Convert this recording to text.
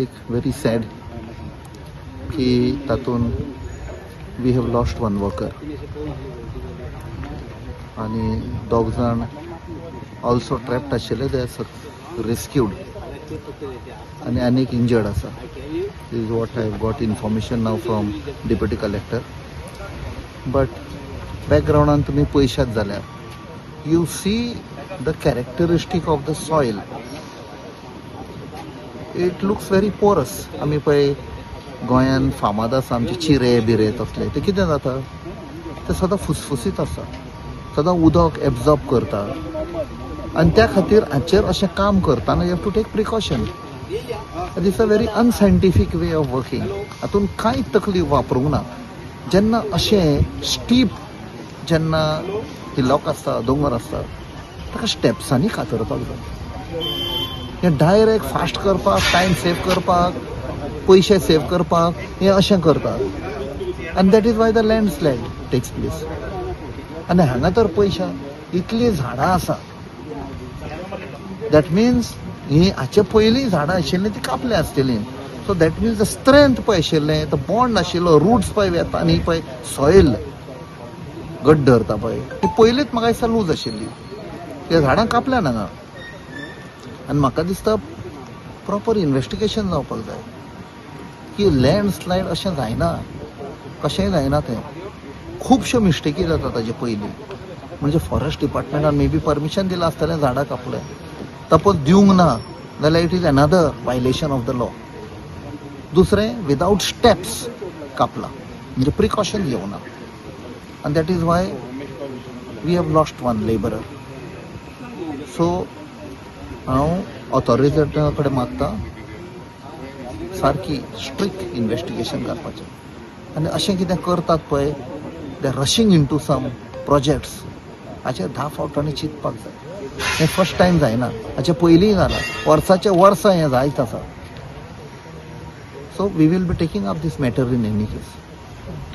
एक very sad की तातूंत we have lost one worker आनी दोग जाण ऑल्सो ट्रॅप्ड आशिल्ले, they are rescued आनी आनीक इंजर्ड आसा is what I got information now from deputy collector. But बॅकग्रावंडान तुमी पळयशात जाल्यार you see the characteristic of the soil, it looks very porous. आमी पळय गोंयान फामाद आसा आमचे चिरे बिरे तसले, ते कितें जाता, ते सदां फुसफुसीत आसता, सदां उदक एब्जॉर्ब करता आनी त्या खातीर हाचेर अशें काम करतना you have to take precaution. This a very unscientific way of working. हातून कांय तकली वापरूंक ना. जेन्ना अशें स्टीप जेन्ना हिलॉक आसता, दोंगर आसता, ताका स्टेप्सांनी कातरपाक जाय. हें डायरेक्ट फास्ट करपाक, टायम सेव करपाक, पयशे सेव करपाक हें अशें करतात आनी that is why the landslide takes place. आनी हांगा तर पयशा इतलीं झाडां आसा, that means ही हाचे पयलीं झाडां आशिल्लीं ती कापल्या आसतलीं. So that means the strength पळय आशिल्लें, तो बॉन्ड आशिल्लो, रुट्स पळय वेता आनी पळय सॉयल घट धरता पळय, ती पयलींच म्हाका दिसता लूज आशिल्ली. ते झाडां कापल्या हांगा आनी म्हाका दिसता प्रॉपर इन्वेस्टिगेशन जावपाक जाय की लँडस्लायड अशें जायना, कशेंय जायना तें. खुबश्यो मिस्टेकी जाता ताजे पयलीं. म्हणजे फॉरेस्ट डिपार्टमेंटान मे बी परमिशन दिलां आसतलें झाडां कापलें. सपोज दिवंक ना जाल्यार it is another violation of the law. दुसरें, विदावट स्टेप्स कापला म्हणजे प्रिकॉशन घेवना आनी that is why we have lost one labourer. So हांव ऑथॉरिटीजा कडेन मागता सारकी स्ट्रिक्ट इन्वेस्टिगेशन करपाचें आनी अशें कितें करतात पळय, they rushing into some projects, हाचेर 10 फावटांनी चिंतपाक जाय. हें फर्स्ट टायम जायना, हाचे पयलींय जालां, वर्साचे वर्सां हें जायत आसा. So we will be taking up this matter in any case.